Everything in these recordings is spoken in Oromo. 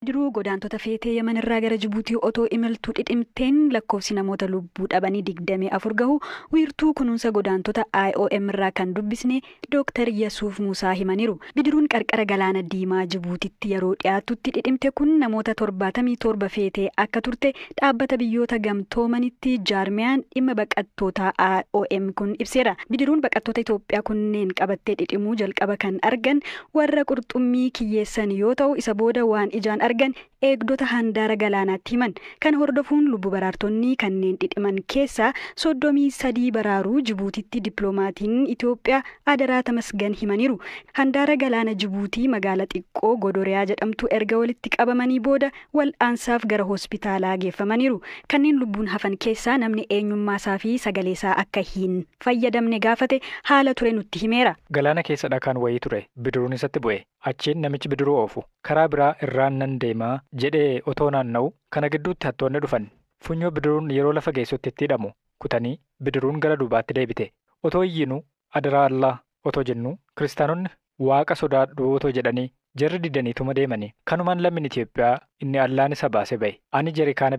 Bidiruu godaantota feetee Yemen irraa gara Jibuutii otoo imaltuu dhidhimteen lakkoofsi namoota lubbuu dhabanii 24 gahu wiirtuu kunuunsa godaantota IOM irraa kan dubbisne Dooktar Yasuuf Musaa himaniiru. Bidiruun qarqara galaana diimaa Jibuutitti yeroo dhiyaatutti dhidhimte kun namoota 77 feetee akka turte dhaabbata biyyoota gamtoomanitti jaarmiyaan dhimma baqattootaa IOM kun ibseera. Bidiruun baqattoota Itoophiyaa kunneen qabattee dhidhimuu jalqaba kan argan warra qurxummii kiyyeessan yoo ta'u, isa booda waan ijaan argan eegdota handaara galaanaatti himan. Kana hordofuun lubbu baraartonni kanneen dhidhiman keessaa 33 baraaruu Jibuutitti dippiloomaatiin Itoophiyaa Adaraa Tamasgan himaniiru. Handaara galaana Jibuutii magaala xiqqoo Godoriyaa jedhamtu erga walitti qabamanii booda wal'aansaaf gara hospitaalaa geeffamaniiru. Kanneen lubbuun hafan keessaa namni eenyummaasaa fi sagaleesaa akka hin fayyadamne gaafate haala ture nutti himeera. Galaana keessa dhakaan wayii ture, bidiruun isatti bu'e. Achiin namichi bidiruu oofu karaa biraa irraan nan deemaa jedhee otoo naanna'u kana gidduutti hattoonni dhufan. Funyoo bidiruun yeroo lafa geessutti itti hidhamu kutanii bidiruun gara duubaatti deebite. Otoo iyyinuu adaraa Allaa otoo jennu, kiristaanonni waaqa sodaadhu otoo jedhanii, jarri didaniituma deemanii. Kanumaan lammiin Itoophiyaa inni Allaan isa baase ba'e. Ani jerikaana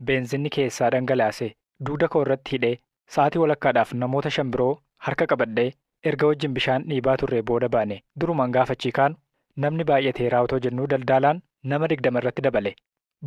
beenzinni keessaa dhangalaase duuda koo irratti hidhee sa'aatii walakkaadhaaf namoota 5 biroo harka qabadhee erga wajjin bishaan dhiibaa turre booda baane. Durumaan gaafachii kaanu namni baay'ateeraa otoo jennuu daldalaan nama 20 irratti dabale.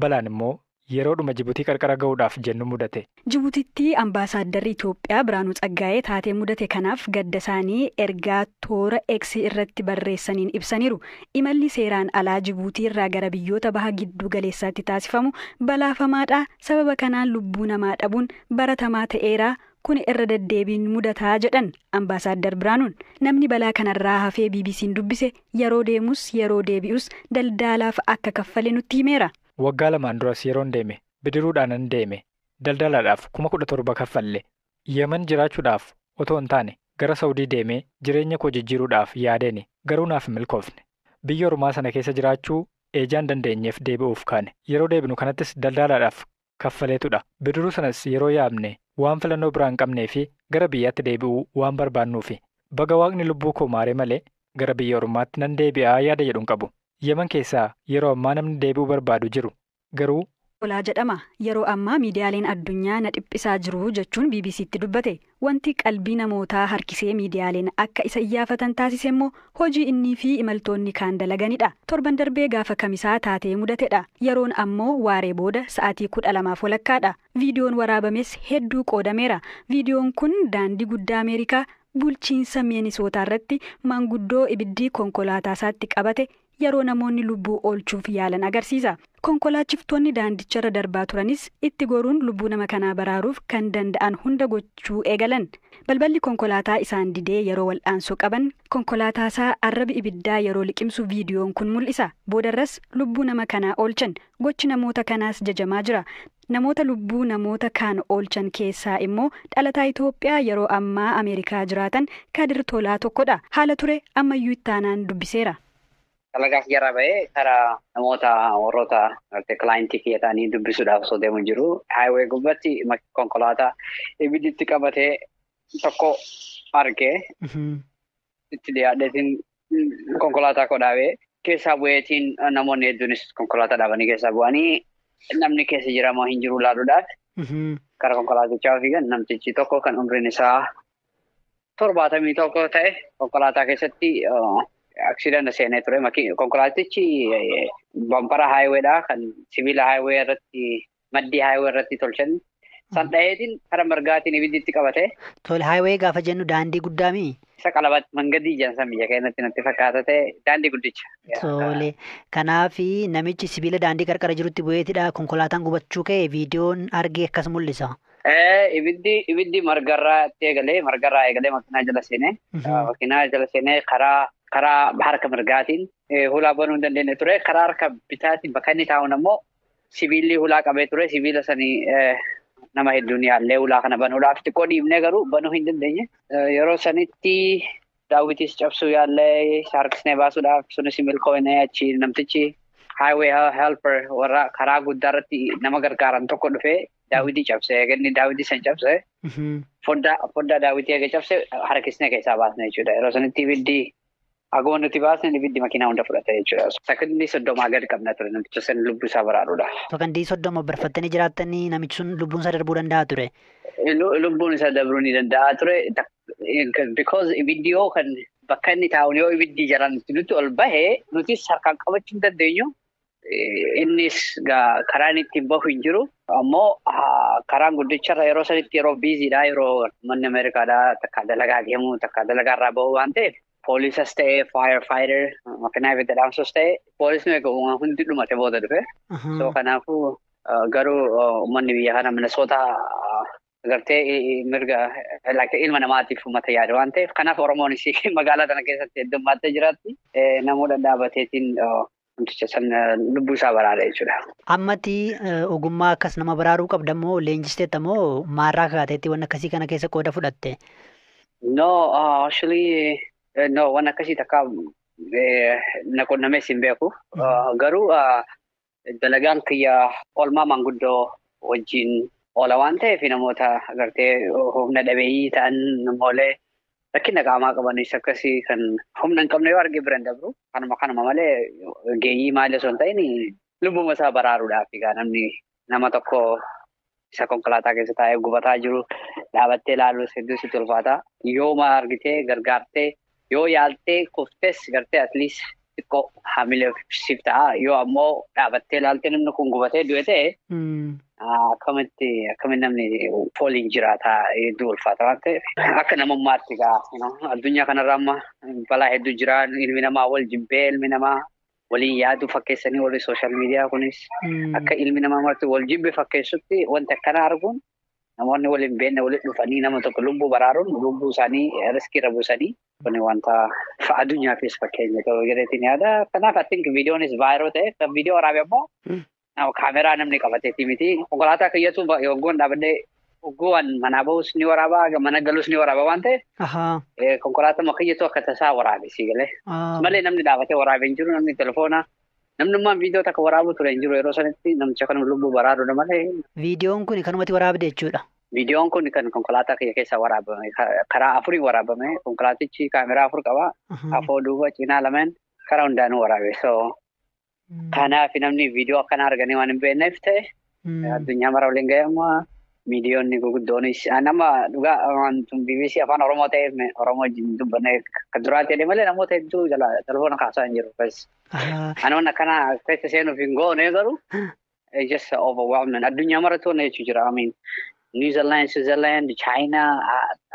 Balaan immoo yeroodhuma Jibuutii qarqara ga'uudhaaf jennu mudate. Jibuutitti ambaasaaddarri Itoophiyaa Biraanuu Tsaggaayee taatee mudate kanaaf gadda isaanii ergaa toora X irratti barreessaniin ibsaniiru. Imalli seeraan alaa Jibuutii irraa gara biyyoota baha gidduu galeessaatti taasifamu balaafamaadha. Sababa kanaan lubbuu namaa dhabuun baratamaa ta'eera. Kun irra deddeebiin mudataa jedhan ambaasaaddar Biraanuun. Namni balaa kanarraa hafee BBC'n dubbise yeroo deemus yeroo deebi'us daldaalaaf akka kaffale nutti himeera. Waggaa 2n duras yeroon deeme bidiruudhaanan deeme, daldalaadhaaf 17,000 kaffalle. Yemen jiraachuudhaaf otoo hin taane gara Saawudii deemee jireenya koo jijjiiruudhaaf yaadeeni, garuu naaf hin milkoofne. Biyya ormaa sana keessa jiraachuu eejaan dandeenyeef deebi'uuf kaane. Yeroo deebinu kanattis daldaalaadhaaf kaffaleetudha. Bidiruu sanas yeroo yaabne waan filannoo biraa hin qabnee fi gara biyyaatti deebi'uu waan barbaannuufi. Baga waaqni lubbuu koo maaree malee gara biyya ormaatti nan deebi'aa yaada jedhu hin qabu. Yemen keessaa yeroo ammaa namni deebi'uu barbaadu jiru. Garuu Tolaa jedhama. Yeroo ammaa miidiyaaleen addunyaa na dhiphisaa jiru jechuun BBC'tti dubbate. Wanti qalbii namootaa harkisee miidiyaaleen akka isa iyyaafatan taasise immoo hojii innii fi imaltoonni kaan dalaganidha. Torban darbee gaafa kamisaa taatee mudatedha. Yeroon ammoo waaree booda sa'aatii 12:30dha. Viidiyoon waraabames hedduu qoodameera. Viidiyoon kun daandii guddaa Ameerikaa bulchiinsa Minisootaa irratti maanguddoo ibiddi konkolaataa isaatti qabate yeroo namoonni lubbuu oolchuuf yaalan agarsiisa. Konkolaachiftoonni daandicharra darbaa turanis itti goruun lubbuu nama kanaa baraaruuf kan danda'an hunda gochuu eegalan. Balballi konkolaataa isaan didee yeroo wal'aansoo qaban konkolaataasaa arrabi ibiddaa yeroo liqimsu viidiyoon kun mul'isa. Boodarras lubbuu nama kanaa oolchan. Gochi namoota kanaas jajamaa jira. Namoota lubbuu namoota kaan oolchan keessaa immoo dhalataa Itoophiyaa yeroo ammaa Ameerikaa jiraatan Kadir Tolaa tokkodha. Haala ture ammayyuu ittaanaan dubbiseera. Dalagaa kiyyarraa bahee karaa namoota warroota client kiyya ta'anii dubbisuudhaaf osoo deemu jiru. Highway gubbaatti konkolaataa ibidditti qabatee tokko argee itti dhiyaadheetiin konkolaataa koo dhaabee keessaa bu'eetiin, namoonni hedduunis konkolaataa dhaabanii keessaa bu'anii namni keessa jira moo hin jiru ilaaluudhaaf gara konkolaatichaa fiigan. Namtichi tokko kan umriin isaa 71 ta'e konkolaataa keessatti accident seenee ture. Konkolaatichi bumper highwaydha, kan sibiila highway irratti, maddii highway irratti tolchan. San dhaheetiin karaa mirgaatiin ibidditti qabate. Tole, highway gaafa jennu daandii guddaa mii? Isa qalabat mangadii jedhan san biyya keenyatti natti fakkaata ta'e, daandii guddicha. Tole, kanaafi namichi sibiila daandii qarqara jirutti bu'eetidha konkolaataan gubachuu ka'e, viidiyoon argee akkas mul'isa. Ibiddi margarraa itti eegalee, margarraa eegalee makiinaa jala seenee, makiinaa jala seenee karaa harka mirgaatiin hulaa banuu hin dandeenye ture. Karaa harka bitaatiin bakka inni taa'uun ammoo sibiilli hulaa qabee ture. Sibiila sanii nama hedduun yaallee hulaa kana banuudhaaf xiqqoo dhiibnee, garuu banuu hin dandeenye. Yeroo sanitti daawwitis cabsuu yaallee harkisnee baasuudhaaf, sunis milkoofne. Achi namtichi highway helper, warra karaa guddaa irratti nama gargaaran tokko dhufee daawwitii cabse. Inni daawwitii san cabse, foddaa daawwitii eega cabse, harkisnee keessaa baasne jechuudha. Yeroo sanitti ibiddi Haguma nuti baasne ibiddi makiinaa hunda fudhate jechuudha. Sakandii 30 gadi qabna ture namicha san lubbuu isaa baraaruudha. Sakandii 30 barfattanii jiraattanii namichi sun lubbuun isaa darbuu danda'a ture. Lubbuun isaa darbuu ni danda'a ture. Because ibiddi yoo kan bakka inni taa'u yoo ibiddi jalaan nuti ol bahee nutis harkaan qabachuu hin dandeenyu. Innis karaan ittiin bahu hin jiru. Ammoo karaan guddicharra yeroo sanitti yeroo biiziidha. Yeroo manni Ameerikaadhaa takka dalagaa deemu takka dalagaarraa bahu waan ta'eef poolisas ta'ee fire fighter makiinaa ibidda dhaamsus ta'ee poolisni egaa hundi dhumate booda dhufe. So kanaafuu garuu uummanni biyya kana Minnesota agartee mirga ilma namaatiif uummata yaada waan ta'eef kanaaf Oromoonis magaalaa kana keessatti heddummattee jiraatti. Namoota dhaabateetiin namticha san lubbuu isaa baraara jechuudha. Ammatti ogummaa akkas nama baraaruu qabda moo leenjisteetta moo maarraa kaateetti waan akkasii kana keessa qooda fudhatte? No, actually no, waan akkasii takka na qunnamees hin beeku. Garuu dalagaan kiyya oolmaa manguddoo wajjin oola waan ta'eef namoota agartee humna dhabeeyyii ta'an namoolee rakkina qaamaa qabanis akkasii kan humna hin qabne yoo arge bira hin dabru. Kanuma malee geeyyii maali osoo hin ta'in lubbuma isaa baraaruudhaaf egaa namni nama tokko isa konkolaataa keessa taa'ee gubataa jiru dhaabattee ilaaluus hedduu sitti ulfaata. Yooma argitee gargaartee yoo yaaltee kuftes gartee at least xiqqoo haamilee siif ta'a. Yoo ammoo dhaabattee ilaaltee namni kun gubatee du'e ta'e akkamitti namni fooliin jiraata hedduu ulfaata waan ta'eef akka namummaatti egaa addunyaa kanarra amma balaa hedduu jira. Ilmi namaa wal jibbee ilmi namaa waliin yaaduu fakkeessanii warri sooshaal miidiyaa kunis akka ilmi namaa marti wal jibbe fakkeessutti wanti akkana arguun namoonni waliin beekne walitti dhufanii nama tokko lubbuu baraaruun lubbuu isaanii riskii irra buusanii kun wanta addunyaafis fakkeenya ta'uu jedheetiin yaada. Kanaaf I think viidiyoonis vaayiroo ta'e kan viidiyoo waraabe ammoo kaameraa namni qabateeti miti. Konkolaataa kiyyatu yogguun dhaabadhee hogguun manaa bahus ni waraaba mana galus ni waraaba waan ta'eef konkolaataa kiyyatu akka tasaa waraabe si galee. Malee namni dhaabatee waraabee hin jiru namni telefoona. Namnummaan viidiyoo takka waraabu ture hin jiru yeroo sanitti namicha kana lubbuu baraaruudha malee. Viidiyoon kun kanumatti waraabde jechuudha. Viidiyoon kun kan konkolaataa kiyya keessa waraabame karaa afurii waraabame konkolaatichi kaameraa 4 qaba. Afoo duuba cinaa lameen karaa hundaanuu waraabe. So kanaaf namni viidiyoo akkana arganii waan hin beekneef ta'e addunyaa mara waliin ga'e amma miidiyoonni gurguddoonis nama dhugaa BBC afaan Oromoo ta'eef Oromoo wajjin dubbanne kan duraatti jedhee malee namoota hedduu jala telefoona kaasaa hin jiru. Anoon akkana keessa seenuuf hin goone garuu just overwhelming. Addunyaa mara toona jechuu jira. I mean New Zealand, Switzerland, China,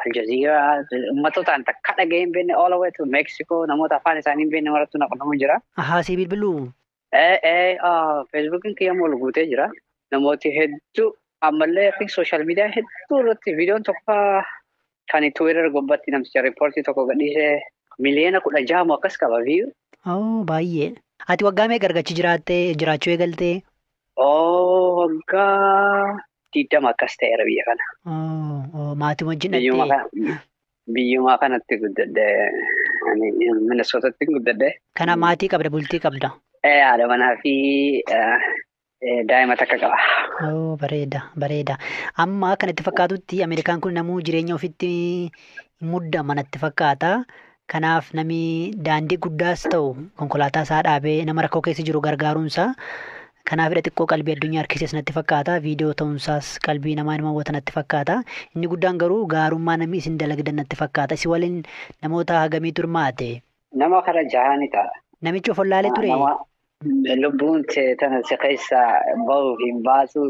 Al Jazeera, uummatootaan takka dhaga'ee hin beekne all the way to Mexico namoota afaan isaanii hin beekne marattu naqnamu jira. Ahaa, si bilbiluu? Feesbuukiin kiyya ol guutee jira. Namooti hedduu ammallee I think social media hedduu irratti viidiyoon tokko kan Twitter gubbatti namticha riippoortii tokko gadhiisee miliyoona 16 akkas qaba view. Oh, baay'ee. Ati waggaa meeqa argachi jiraattee jiraachuu eegaltee? Oh, waggaa 20 akkas ta'eera biyya kana. Oh, maatii wajjin dhattee? Biyyuma kanatti guddadhe. Minnesotatti guddadhe. Kana maatii qabda, bultii qabda? Haadha manaa fi daa'ima takka qaba. Oh, bareeda, bareeda. Amma kanatti fakkaatutti Ameerikaan kun namuu jireenya ofitti muddama natti fakkaata. Kanaaf namni daandii guddaas ta'u konkolaataa isaa dhaabee nama rakkoo keessa jiru gargaaruunsaa kanaafidha xiqqoo qalbii addunyaa harkises natti fakkaata. Viidiyoo ta'uunsaas qalbii namaa nama hawwata natti fakkaata. Inni guddaan garuu gaarummaa namni isin dalagdan natti fakkaata. Isin waliin namoota hagamiitu hirmaate? Nama kana jahani ta'a. Namichi of wallaalee ture? Lubbuun tana si keessa bahuuf hin baasuu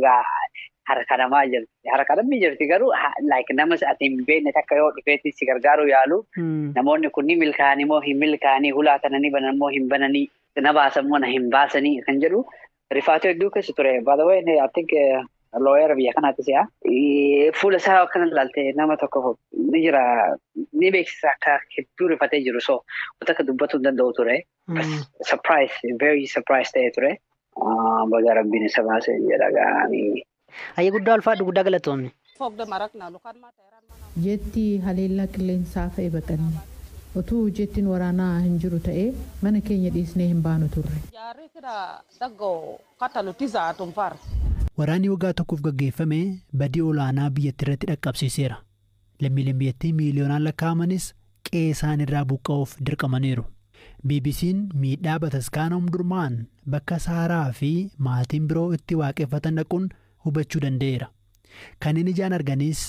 harka namaa jirti. Harka namni jirti garuu like nama ati hin beekne takka yoo dhufeetti si gargaaruu yaalu namoonni kun ni milkaa'anii moo hin milkaa'anii hulaa kana ni banan moo hin bananii na baasan moo na hin baasanii kan jedhu rifaatoo hedduu keessa ture. By the way, I think lawyer biyya kanaatti si'a. Fuula isaa akkana ilaalte nama tokko ni jira ni beeksisa akka hedduu rifatee jiru so wanta akka dubbatuu hin danda'u ture. Surprise, very surprise ta'ee ture. Baga rabbiin isa baase jedha gaanii. Hayyee guddaa ulfaadhu guddaa galatoomne. Jeetti haleellaa qilleensaa fe'e baqanne. Otuu jettiin waraanaa hin jiru ta'ee mana keenya dhiisnee hin baanu turre. Waraanni waggaa tokkoof gaggeeffame badii olaanaa biyyattii irratti dhaqqabsiiseera. Lammiileen biyyattii miiliyoonaan lakkaa'amanis qe'ee isaan irraa buqqa'uuf dirqamaniiru. BBC'n miidhaa bataskaana Omdurmaan bakka Saaraa fi maatiin biroo itti waaqeffatan dhaquun hubachuu danda'eera. Kanneen ijaan arganis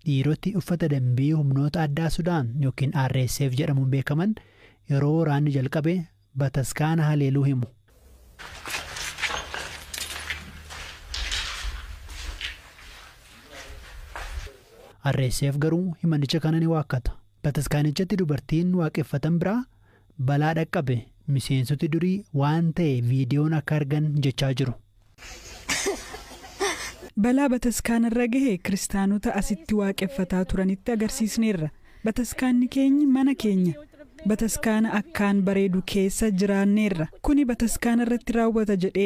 dhiiroti uffata dambii humnoota addaa Sudaan yookiin RSF jedhamuun beekaman yeroo waraanni jalqabe bataskaana haleeluu himu. RSF garuu himanicha kana ni waakkata. Bataskaanichatti dubartiin waaqeffatan biraa balaa dhaqqabe miseensoti durii waan ta'e viidiyoon akka argan jechaa jiru. Balaa bataskaanarra gahe kiristaanota asitti waaqeffataa turanitti agarsiisneerra. Bataskaanni keenya mana keenya. Bataskaana akkaan bareedu keessa jiraanneerra. Kuni bataskaana irratti raawwata jedhee